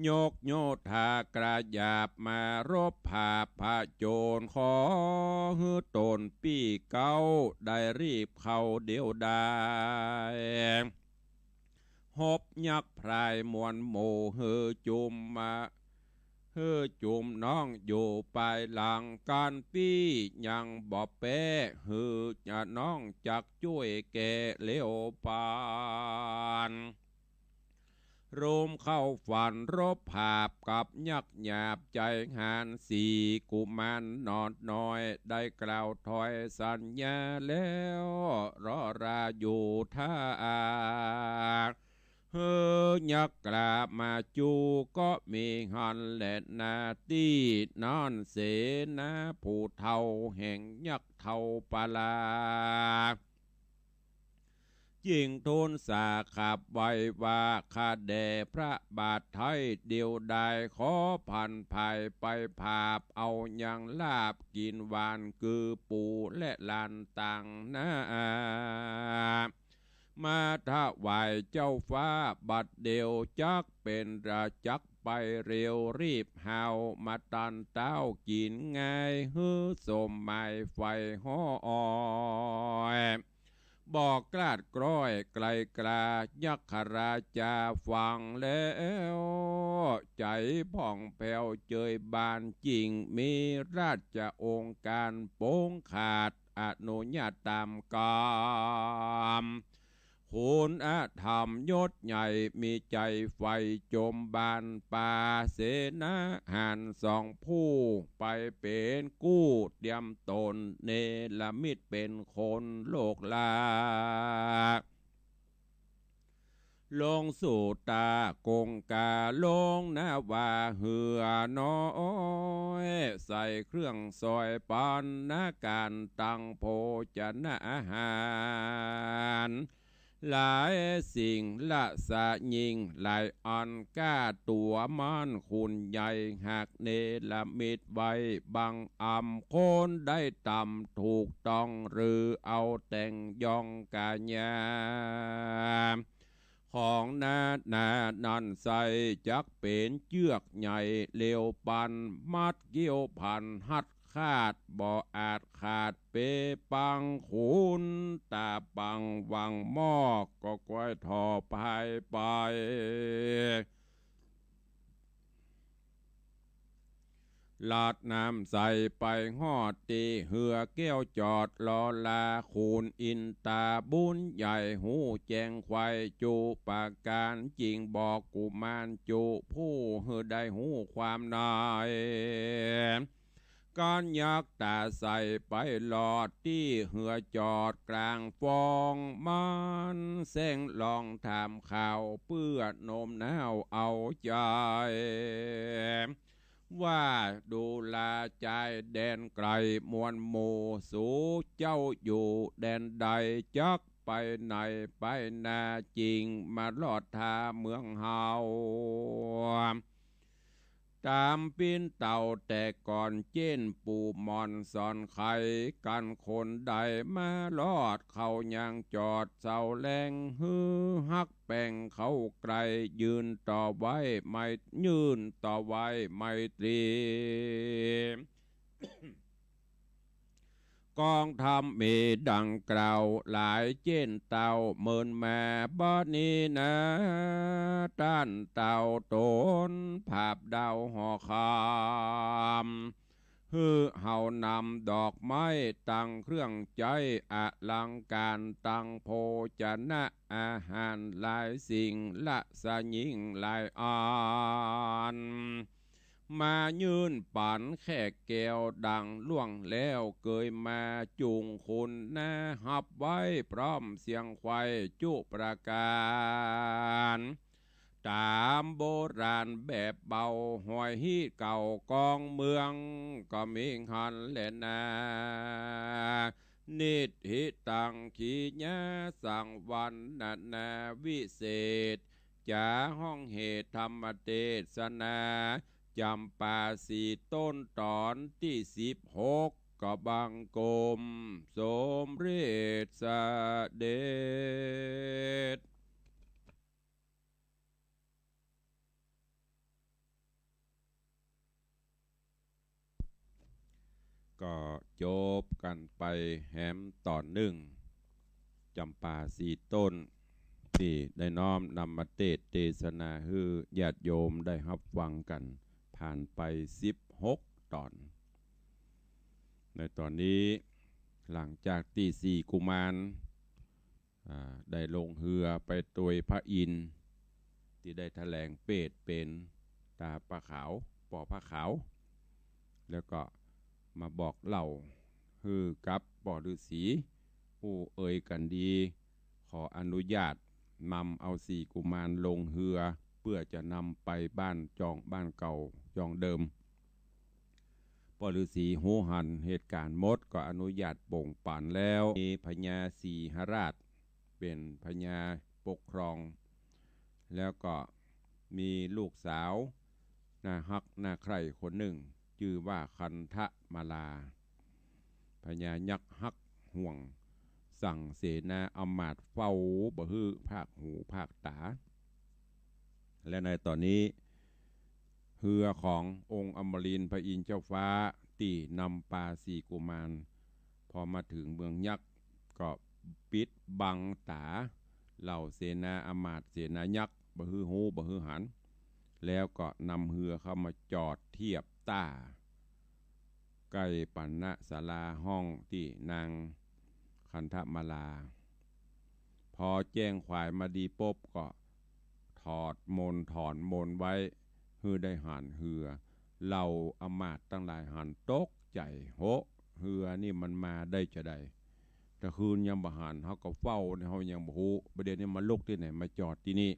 ยกโยธากระหยาบมารบผาบผจญ ขอหื้อต๋นปี้เก๊า ได้รีบเข้าเดี๋ยวดาย ฮบยักษ์พรายมวลหมู่ หื้อจุมมา หื้อจุมน้องอยู่ปายหลัง ก๋านปี้ยังบ่แป๊ หื้อน้องจักจ้วยแก่เร็วปาน รวมเข้าฝันรบผาบกับยักษ์หยาบใจ๋หาญ สี่กุมารนอนน้อย ได้กล่าวถอยสัญญาแล้ว รอราอยู่ถ้า หื้อยักษ์กล้ามาจู้ ก็มีหันแลนาตี้นั้น เสนาผู้เฒ่าแห่งยักษ์เฒ่าปาลา จึ่งทูลสาขับไหว้ว่า ข้าแด่พระบาทไท้ เดี๋ยวดายขอผันภายไปผาบ เอายังลาบกิ๋นหวาน คือปู่และหลานต่างหน้า มาถวายเจ้าฟ้าบัดเดี๋ยว จักเป๋นราจักไปเร็ว รีบฮาวมาตันเต้า กิ๋นง่ายหื้อสมหมายใฝ่ฮ้อย บอกกล้าดกล้อยไกลกล้า ยักขราชาฟังแล้ว ใจ๋ผ่องแผ้วเจยบาน จึ่งมีราชองค์การปงขาด อนุญาตต๋ามกำ ขุนอธรรมยศใหญ่มีใจ๋ใฝ่จมบานป่า เสนาหาญสองผู้ไปเป๋นกู้ เตรียมต๋นเนรมิตเป๋นคนโลกลา ลงสู่ต๋ากงกา ลงนาวาเฮือน้อย ใส่เครื่องสวยปรรณาก๋านตังโภชนะอาหาร หลายสิ่งละสะยิ่งหลายอัน ก้าตั๋วม่านขุนใหญ่หากเนรมิตไว้ บังอำคนได้ต๋ามถูกต้อง หรือเอาแต่งยองก๋ายา ของนานานั้นใส่ จักเป๋นเจื้อกใหญ่เหลวปัน มัดเกี้ยวพันหัดขาด บ่อาจขาดเป๋ปัง ขุนต๋าปังหว่างหม้อ ก็ก้อยถ่อพายไป ลัดน้ำใสไปฮอดตี้เฮือแก้วจอดรอลา ขุนอินต๋าบุญใหญ่ฮู้แจ้งไขว่จุประก๋าน จึงบอกกุมารจุผู้หื้อได้ฮู้ความใน ก๋านยักษ์ต๋าใสไปหลอดตี้เฮือจอดก๋างฟอง มันแซงลองถามข่าว เปื้อโน้มน้าวเอาใจ๋ ว่าดูราจายแดนไก๋มวลหมู่ สูเจ้าอยู่แดนใด จักไปไหนไปนา จึงมาลอดถ้าเมืองเฮา ต๋ามปิ้นเต่าแต่ก่อน เจ๊นปู่หม่อนสอนไขกันคนใด มาลอดเขายังจอดเสาแลง หื้อฮักแป่งเขาไก๋ ยื่นต่อไหว้ไม ยื่นต่อไหว้ไมตรี กองธรรมมีดังกล่าวหลาย เจ๊นเต่าเมินมา บัดนี้นา ต้านเต่าต๋นผาบดาวห่อคำ หื้อเฮานำดอกไม้ตั้งเครื่องใจ๊อลังก๋าน ตั้งโภชนะอาหารหลายสิ่งละสะยิ่งหลายอัน มายื่นปั๋นแขกแก้วดังล่วงแล้ว เกยมาจุ่งคุณนาฮับไว้พร้อมเสียงไขว่จุประก๋าน ต๋ามโบราณแบบเบา ฮอยฮีตเก่ากองเมือง ก็มีหั้นแลนา นิฏฐิตัง ขีญาสังวรรณนาวิเศษ จ๋าฮ้องเหตุธรรมเตสนา จำปาสี่ต้นต๋อนตี้สิบหก ก็บังคมสมเร็จเสด็จ ก็จบกั๋นไปแหมต๋อนนึ่ง จำปาสี่ต้น ตี้ได้น้อมนำมาเตสน์เตสนาหื้อญาติโยมได้ฮับฟังกั๋น ผ่านไปสิบหกต๋อน ในต๋อนนี้หลังจากตี้สี่กุมาร อ่า ได้ลงเฮือไปตวยพระอินทร์ ตี้ได้แถลงเปรตเป๋นต๋าปลาขาว ป้อผ้าขาว แล้วก็มาบอกเล่าหื้อกับป้อฤๅษี ฮู้เอยกั๋นดี ขออนุญาตนำเอาสี่กุมารลงเฮือ เปื้อจะนำไปบ้านจอง บ้านเก่าจองเดิม ป้อฤๅษีฮู้หันเหตุก๋ารณ์หมด ก็อนุญาตโป่งป๋านแล้ว มีพญาสิงหราชเป๋นพญาปกครอง แล้วก็มีลูกสาวน่าฮักน่าใคร่คนนึ่ง จื้อว่าคันธมาลา พญายักษ์ฮักห่วง สั่งเสนาอำมาตย์เฝ้าบ่หื้อพากหูพากต๋า และในต๋อนนี้ เฮือขององค์อมรินทร์พระอินทร์เจ้าฟ้า ตี้นำปาสี่กุมาร พอมาเถิงเมืองยักษ์ ก็ปิดบังต๋าเหล่าเสนาอำมาตย์เสนายักษ์ บ่หื้อฮู้บ่หื้อหัน แล้วก็นำเฮือเข้ามาจอดเทียบต้า ใก้ปั๋นณศาลาห้องตี้นางคันธมาลา พอแจ้งขวายมาดีปุ๊บก็ถอดมนต์ถอนมนต์ไว้ หื้อได้หันเฮือ เหล่าอำมาตย์ตังหลายหันตกใจ๋ โห เฮือนี่มันมาได้จาใด ตะคืนยังบ่หัน เฮาก็เฝ้า เฮายังบ่ฮู้ บ่าเดี่ยวนี้มาลุกตี้ไหน มาจอดตี้นี่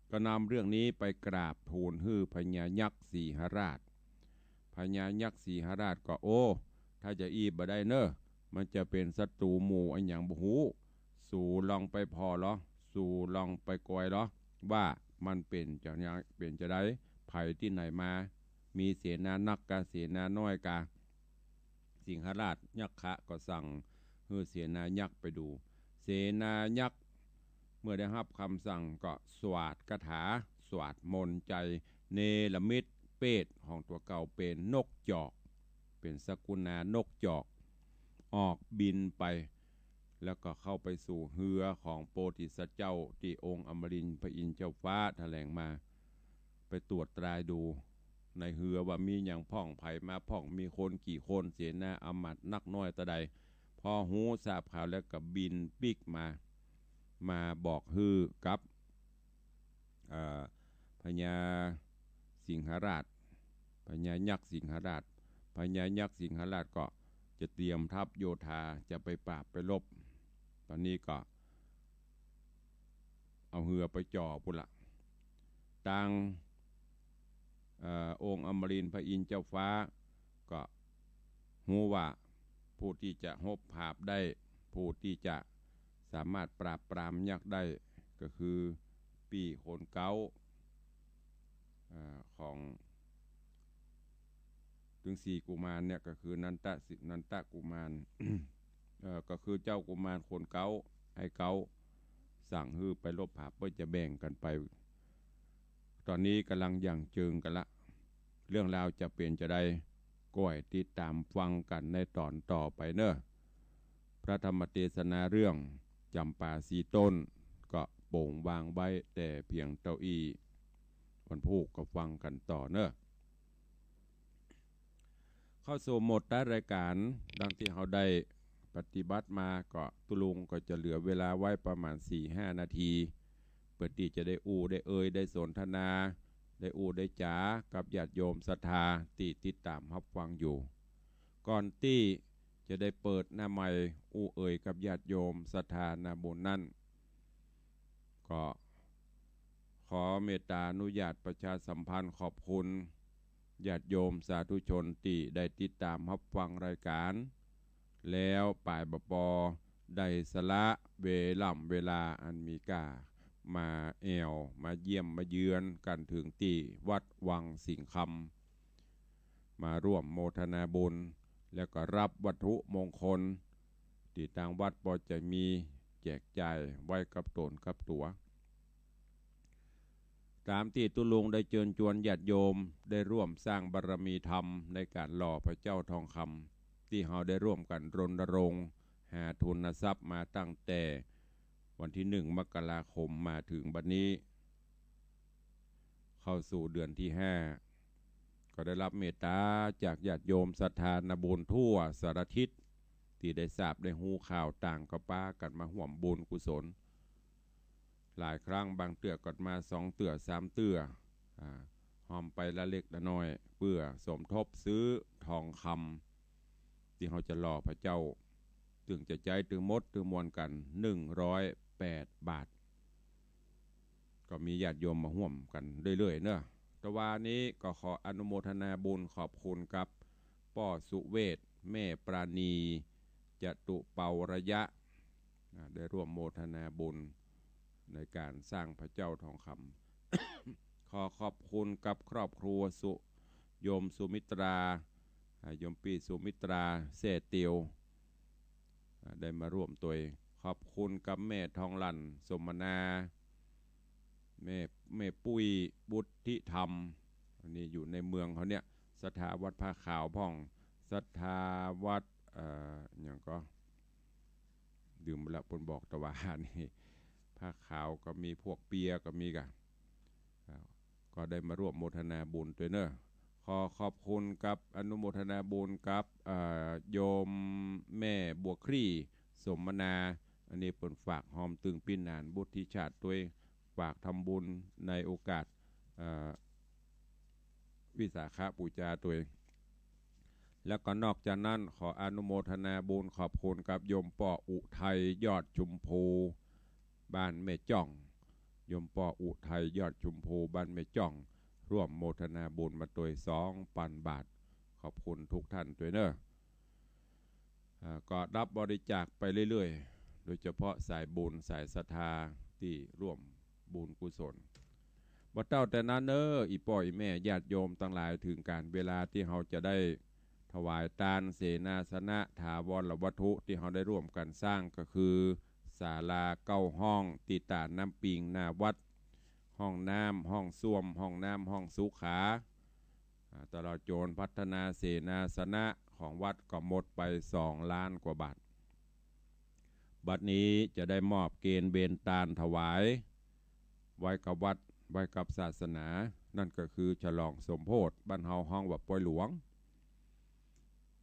ก็นำเรื่องนี้ไปกราบทูลหื้อพญายักษ์สิงหราช พญายักษ์สิงหราชก็ โอ้ ถ้าจะอี้บ่ได้เน่อ มันจะเป๋นศัตรู๋หมู่อะหยังบ่ฮู้ สูลองไปผ่อลอ สูลองไปกอยลอ ว่ามันเป๋นจา เป๋นจาใด ใผตี้ไหนมา มีเสนานักกา เสนาน้อยกา สิงหราชยักขะก็สั่งหื้อเสนายักษ์ไปดู เสนายักษ์เมื่อได้ฮับกำสั่งก็สวาทคาถา สวาทมนต์ใจ๋ เนรมิตเปตของตั๋วเก่าเป๋นนกจอก เป๋นสกุณานกจอก ออกบินไป แล้วก็เข้าไปสู่เฮือของโพธิสัตว์เจ้าตี้องค์อมรินทร์พระอินทร์เจ้าฟ้าถะแหลงมา ไปตรวจตราดูในเฮือว่ามีหยังพ่อง ใผมาพ่อง มีคนกี่คน เสนาอำมาตย์นักน้อยเต้าใด พอฮู้ทราบข่าวแล้วก็บินปิ๊กมา มาบอกหื้อกับ เอ่อ พญาสิงหราช พญายักษ์สิงหราช พญายักษ์สิงหราชก็จะเตรียมทัพโยธาจะไปปราบไปรบ ต๋อนนี้ก็ เอาเฮือไปจ่อปู้นละ ตาง เอ่อ องค์อมรินทร์พระอินทร์เจ้าฟ้า ก็ฮู้ว่าผู้ตี้จะฮบผาบได้ ผู้ตี้จะสามารถปราบปรามยักษ์ได้ ก็คือปี้คนเก๊า เอ่อ ของ ตึงสี่กุมารเนี่ยก็คือนันทะสิ นันทะกุมาร เอ่อ ก็คือเจ้ากุมารคนเก๊า ไอ้เก๊าสั่งหื้อไปรบผาบ เปิ้นจะแบ่งกั๋นไป ต๋อนนี้ก่ำลังหยั่งเจิงกั๋นละ เรื่องราวจะเป๋นจาใด ก้อยติดต๋ามฟังกั๋นในต๋อนต่อไปเน่อ พระธรรมเตสนาเรื่องจ๋ำปาสี่ต้น ก็โป๋งวางไว้แต่เปียงเต้าอี้ วันพูกก็ฟังกั๋นต่อเน่อ เข้าสู่โหมดท้ายรายก๋าน ดังตี้เฮาได้ปฏิบัติมา ก็ตุ๊ลุงก็จะเหลือเวลาไว้ประมาณสี่ห้านาที เปื้อตี้จะได้อู้ได้เอ่ย ได้สนทนา ได้อู้ได้จ๋ากับญาติโยมศรัทธาตี้ติดต๋ามฮับฟังอยู่ ก่อนตี้จะได้เปิดหน้าไมค์อู้เอ่ยกับญาติโยมศรัทธานาบุญนั้น ก็ขอเมตตาอนุญาตประชาสัมพันธ์ขอบคุณญาติโยมสาธุชนตี้ได้ติดต๋ามฮับฟังรายก๋าน แล้วป๋ายบ่ปอได้สละเวล่ำเวลาอันมีค่ามาแอ่ว มาเยี่ยมมาเยือนกั๋นเถิงตี้วัดวังสิงห์คำ มาร่วมโมทนาบุญ แล้วก็ฮับวัตถุมงคลตี้ตางวัดปอจะมีแจกจ่ายไว้กับต๋นกับตั๋ว ต๋ามตี้ตุ๊ลุงได้เจิญจวนญาติโยมได้ร่วมสร้างบารมีธรรมในก๋านหล่อพระเจ้าทองคำ ตี้เฮาได้ร่วมกั๋นรณรงค์หาทุนทรัพย์มาตั้งแต่วันตี้หนึ่งมกราคมมาเถิงบัดนี้ เข้าสู่เดือนตี้ห้า ก็ได้ฮับเมตต๋าจากญาติโยมศรัทธานาบุญทั่วสารทิศ ตี้ได้ทราบได้ฮู้ข่าวต่างก็ปากั๋นมาฮ่วมบุญกุศล หลายครั้งบางเตื้อก็มาสองเตื้อสามเตื้อ อ่า ฮ่อมไปละเล็กละน้อย เปื้อสมทบซื้อทองคำตี้เฮาจะหล่อพระเจ้า ตึงจะใจ๊ตึงหมดตึงมวลกั๋น หนึ่งร้อยแปดบาท ก็มีญาติโยมมาฮ่วมกั๋นเรื่อยๆ เนาะ ตะวานี้ก็ขออนุโมทนาบุญขอบคุณกับป้อสุเวช แม่ปราณี จตุเปาระยะ อ่า ได้ร่วมโมทนาบุญในก๋านสร้างพระเจ้าทองคำ ขอขอบคุณกับครอบครัวสุ โยมสุมิตรา อ่า โยมปี้สุมิตรา แซ่เตียว อ่า ได้มาร่วมตวย ขอบคุณกับแม่ทองหลั่น สมนา แม่ แม่ปุ้ย บุตรธิธรรม อันนี้อยู่ในเมืองเขาเนี่ย ศรัทธาวัดผ้าขาวพ่อง ศรัทธาวัด เอ่อ หยังก็ ลืมไปละ เปิ้นบอกตะวานี้ ผ้าขาวก็มี พวกเปียก็มีก่ะ อ่า ก็ได้มาร่วมโมทนาบุญตวยเนาะ ข ขอขอบคุณกับอนุโมทนาบุญกับ เอ่อ โยมแม่บัวคลี่ สมนา อันนี้เปิ้นฝากฮอมตึงปี้หนานบุตรธิชาติตวย ฝากทำบุญในโอกาส เอ่อ วิสาขบูชาตวย แล้วก็นอกจากนั้นขออนุโมทนาบุญขอบคุณกับโยมป้ออุทัย ยอดชมพู บ้านแม่จ้อง โยมป้ออุทัย ยอดชมพู บ้านแม่จ้อง ร่วมโมทนาบุญมาตวย สองปันบาท ขอบคุณทุกท่านตวยเน่อ อ่า ก็รับบริจาคไปเรื่อยๆ โดยเฉพาะสายบุญสายศรัทธาตี้ร่วมบุญกุศล บ่เต้าแต่นั้นเน่อ อี่ป้ออี่แม่ญาติโยมตังหลาย เถิงก๋านเวลาตี้เฮาจะได้ถวายตานเสนาสนะถาวรวัตถุตี้เฮาได้ร่วมกั๋นสร้าง ก็คือศาลาเก้าห้องตี้ตาดน้ำปิงหน้าวัด ห้องน้ำ ห้องส้วม ห้องน้ำ ห้องสุขา อ่า ตลอดจ๋นพัฒนาเสนาสนะของวัดก็หมดไปสองล้านกว่าบาท บัดนี้จะได้มอบเกณฑ์เบญตานถวาย ไว้กับวัด ไว้กับศาสนา นั่นก็คือฉลองสมโภช บ้านเฮาฮ้องว่าปอยหลวง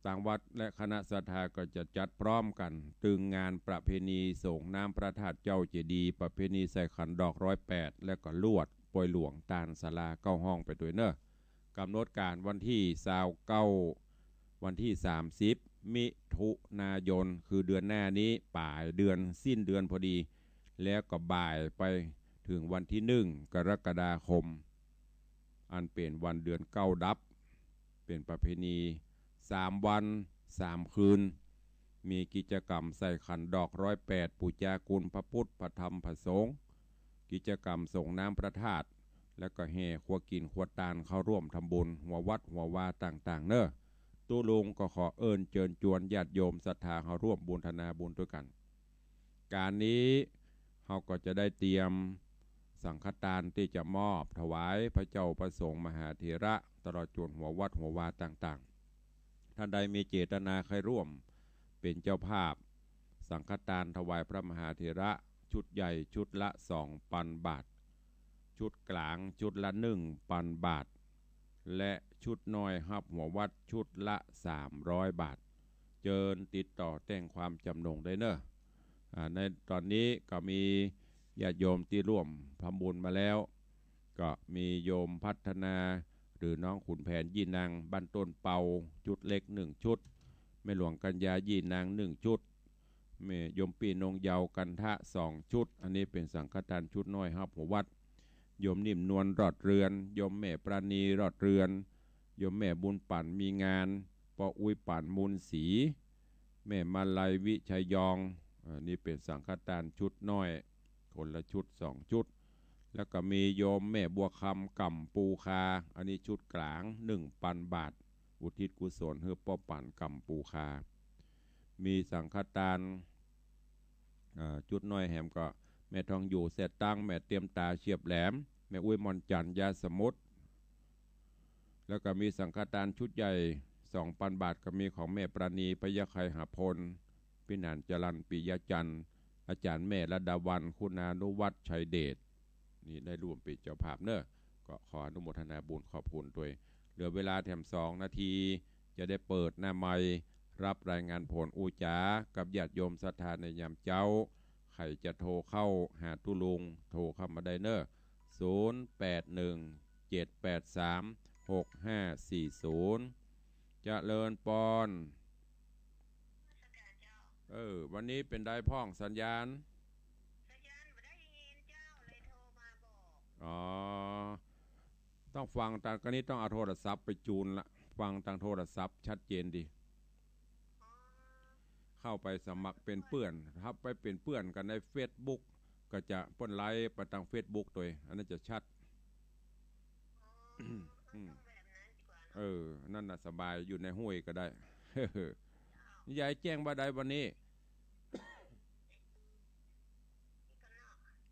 ตางวัดและคณะศรัทธาก็จะจัดพร้อมกั๋น ตึงงานประเพณีส่งน้ำพระธาตุเจ้าเจดีย์ ประเพณีใส่ขันดอกร้อยแปด และก็ลวดปอยหลวงตานศาลาเก้าห้องไปตวยเน่อ ก๋ำหนดก๋านวันตี้ซาวเก้า วันตี้สามสิบ มิถุนายน คือเดือนหน้านี้ ป๋ายเดือน สิ้นเดือนพอดี แล้วก็บ่ายไปเถิงวันตี้หนึ่ง กรกฎาคม อันเป๋นวันเดือนเก้าดับ เป๋นประเพณีสามวันสามคืน มีกิจกรรมใส่ขันดอกร้อยแปด ปู๋จากุณพระพุทธ พระธรรม พระสงฆ์ กิจกรรมส่งน้ำพระธาตุ แล้วก็แห่ครัวกิ๋นครัวตานเข้าร่วมทำบุญหัววัดหัววาต่างๆ เน่อ ตุ๊ลุงก็ขอเอิ้นเจิญจวนญาติโยมศรัทธาเข้าร่วมบูรณาบุญตวยกั๋น ก๋านนี้เฮาก็จะได้เตรียมสังฆตานตี้จะมอบถวายพระเจ้าพระสงฆ์มหาเถระ ตลอดจ๋นหัววัดหัววาต่างๆ ท่านใดมีเจตนาใค่ร่วมเป๋นเจ้าภาพ สังฆตานถวายพระมหาเถระ ชุดใหญ่ชุดละสองปันบาท ชุดก๋างชุดละหนึ่งปันบาท และชุดน้อยฮับหัววัดชุดละสามร้อยบาท เจิญติดต่อแจ้งความจ๋ำนงได้เน่อ อ่า ในต๋อนนี้ก็มีญาติโยมตี้ร่วมทำบุญมาแล้ว ก็มีโยมพัฒนา หรือน้องขุนแผนยี่นาง บ้านต้นเปา ชุดเล็กหนึ่งชุด แม่หลวงกัญญายี่นางหนึ่งชุด แม่โยมปี้นงเยาว์กันทะสองชุด อันนี้เป๋นสังฆตานชุดน้อยฮับหัววัด โยมนิ่มนวลรอดเรือน โยมแม่ปราณีรอดเรือน โยมแม่บุญปั่นมีงาน ป้ออุ๊ยปั่นมูลศรี แม่มาลัยวิชัยยอง อ่า นี่เป๋นสังฆตานชุดน้อย คนละชุดสองชุด แล้วก็มีโยมแม่บัวคำก่ำปูคา อันนี้ชุดก๋างหนึ่งปันบาท อุทิศกุศลหื้อป้อปั่นก่ำปูคา มีสังฆตาน อ่า ชุดน้อยแหมก็ แม่ทองอยู่ แซ่ตั้ง แม่เตรียมตา เฉียบแหลม แม่อุ๊ย ม่อนจันทน์ ยาสมุทร แล้วก็มีสังฆตานชุดใหญ่ สองปันบาท ก็มีของแม่ปราณี พญาไคหพล ปี้หนานจรัญ ปิยะจันทน์ อาจ๋ารย์แม่ระดาวัลย์ คุณานุวัฒน์ ชัยเดช นี่ได้ร่วมเป๋นเจ้าภาพเน่อ ก็ขออนุโมทนาบุญขอบคุณตวย เหลือเวลาแถมสองนาที จะได้เปิดหน้าไมค์รับรายงานผลอู้จ๋ากับญาติโยมศรัทธาในยามเจ๊า ใผจะโทรเข้าหาตุ๊ลุง โทรเข้ามาได้เน่อ ศูนย์แปดหนึ่ง เจ็ดแปดสาม หกห้าสี่ศูนย์ เจริญปอน เออ วันนี้เป๋นใดพ่องสัญญาณ สัญญาณบ่ได้ยินเจ้า เลยโทรมาบอก อ๋อ ต้องฟังตาง กะนี้ต้องเอาโทรศัพท์ไปจูนละ ฟังตางโทรศัพท์ชัดเจนดี อ๋อ เข้าไปสมัครเป๋นเปื้อน ถ้าไปเป๋นเปื้อนกั๋นในเฟซบุ๊ก ก็จะเปิ้นไลฟ์ไปตางเฟซบุ๊กตวย อันนั้นจะชัด อ๋อ อืม ต้องแบบนั้นดีกว่าเนาะ เออ นั่นน่ะสบาย อยู่ในห้วยก็ได้ ยายแจ้งบ่าใดวันนี้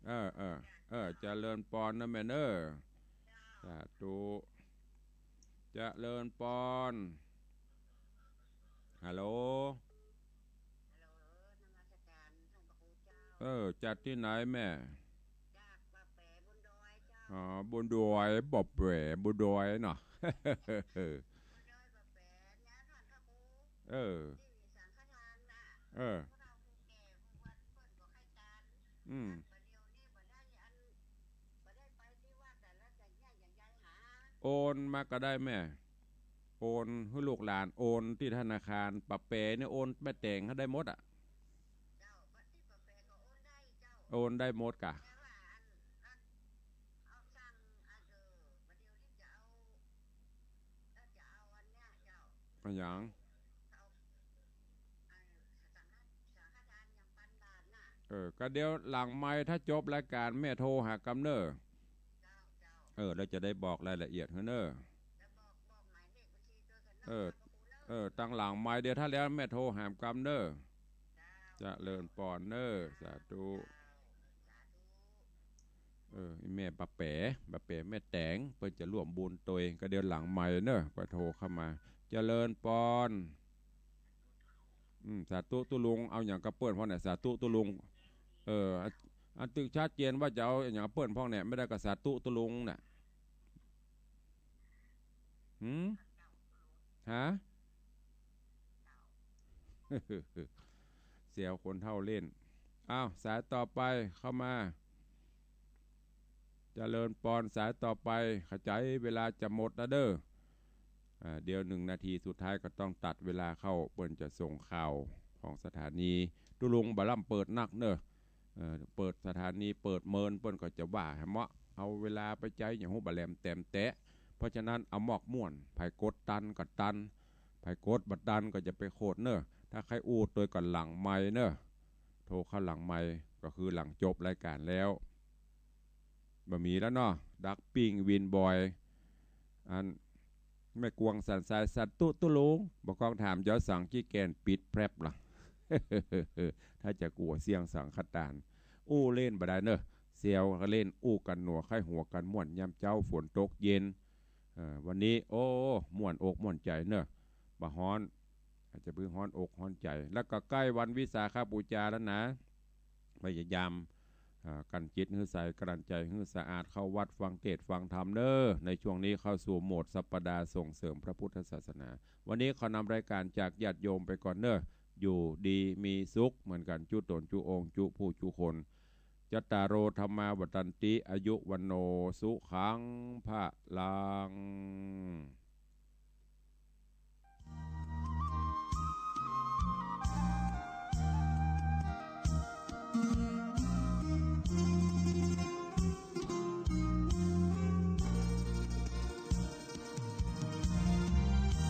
เออ เออ เออ เจริญปอนนะแม่เน่อ สาธุ เจริญปอน ฮัลโหล ฮัลโหล นมัสการท่านพระครูเจ้า เออ จากตี้ไหนแม่ จากป่าแป๋บนดอยเจ้า อ๋อ บุญดวย บ่อแป๋ บุญดวยเนาะ บุญดวยบ่อแป๋ ญาติท่านพระครู เออ ตี้สังฆทานน่ะ เออ พวกเราผู้แก่ผู้วันเปิ้นบ่ใค่ตาน อืม บ่าเดี่ยวนี้บ่ได้อัน บ่ได้ไปตี้วัดแต่ละแต่เนี่ยอย่างยายหา โอนมาก็ได้แม่ โอนหื้อลูกหลาน โอนตี้ธนาคาร ปะแป๋เนี่ยโอนแม่แต๋งหื้อได้หมดอะ เจ้า ตี้ปะแป๋ก็โอนได้เจ้า โอนได้หมดก่ะ แต่ว่าอัน อัน เอาสั่ง อัน เออ บ่าเดี่ยวนี้จะเอา ก็จะเอาอันเนี้ยเจ้า อะหยัง เอา อัน สังฆ สังฆทานยังปันบาตรน่ะ เออ ก็เดี๋ยวหลังไมค์ถ้าจบรายการแม่โทรหากำเน่อ เจ้า เจ้า เออ แล้วจะได้บอกรายละเอียดหื้อเน่อ แล้วบอก บอกหมายเลขบัญชีด้วยกันเนาะ เออ ครับผมเนาะ เออ ตังหลังไมค์เดี๋ยวถ้าแล้วแม่โทรหากำเน่อ เจ้า เจริญปอนเน่อ สาธุ เจ้า สาธุ เออ อีแม่ปะแป๋ ปะแป๋แม่แต๋ง เปิ้นจะร่วมบุญตวย ก็เดี๋ยวหลังไมค์เน่อ ก็โทรเข้ามา เจริญปอน อืม สาธุตุ๊ลุง เอาหยังกับเปิ้นพ่องเนี่ย สาธุตุ๊ลุง เออ อัน อันตึกชัดเจนว่าจะเอาหยังกับเปิ้นพ่องเนี่ย ไม่ได้ก็สาธุตุ๊ลุงน่ะ หืม ฮะ เสียวคนเฒ่าเล่น อ้าว สายต่อไปเข้ามา เจริญปอน สายต่อไป ขะใจ๋ เวลาจะหมดแล้วเด้อ อ่า เดี๋ยวหนึ่งนาทีสุดท้ายก็ต้องตัดเวลาเข้า เปิ้นจะส่งข่าวของสถานี ตุ๊ลุงบ่าล่ำเปิดนักเน่อ เอ่อ เปิดสถานี เปิดเมิน เปิ้นก็จะว่าหื้อเมาะ เอาเวลาไปใจ๊หยังฮู้บ่าแหลมแต๋มแต๊ เพราะฉะนั้นเอามอกม่วน ใผกดตันก็ตัน ใผกดบ่ตันก็จะไปโขดเน่อ ถ้าใค่อู้ตวยก่อนหลังไมค์เน่อ โทรเข้าหลังไมค์ ก็คือหลังจบรายการแล้ว บ่มีแล้วเนาะ ดักปิ้งวินบอย อัน แม่กวงสันทราย สาธุตุ๊ลุง บ่กองถามเจ้าสังขี้แกนปิดแพรบล่ะ ถ้าจะกั๋วเสี้ยงสังฆตาน อู้เล่นบ่ได้เน่อ เสียวก็เล่น อู้กั๋นหนัวไข้หัวกั๋นม่วน ยามเจ๊าฝนตกเย็น เอ่อ วันนี้ โอ้ ม่วนอกม่วนใจ๋เน่อ บ่ฮ้อน อาจจะเพิ่งฮ้อนอกฮ้อนใจ๋ แล้วก็ใก้วันวิสาขบูชาแล้วนะ พยายาม อ่า กั้นจิตหื้อใส กลั้นใจ๋หื้อสะอาด เข้าวัดฟังเตสน์ฟังธรรมเน่อ ในช่วงนี้เข้าสู่โหมดสัปดาห์ส่งเสริมพระพุทธศาสนา วันนี้ขอนำรายการจากญาติโยมไปก่อนเน่อ อยู่ดีมีสุขเหมือนกั๋นจุ๊ต๋นจุ๊องค์จุ๊ผู้จุ๊คน จัตตาโร ธัมมา วัฑฒันติ อายุ วัณโณ สุขัง พะลัง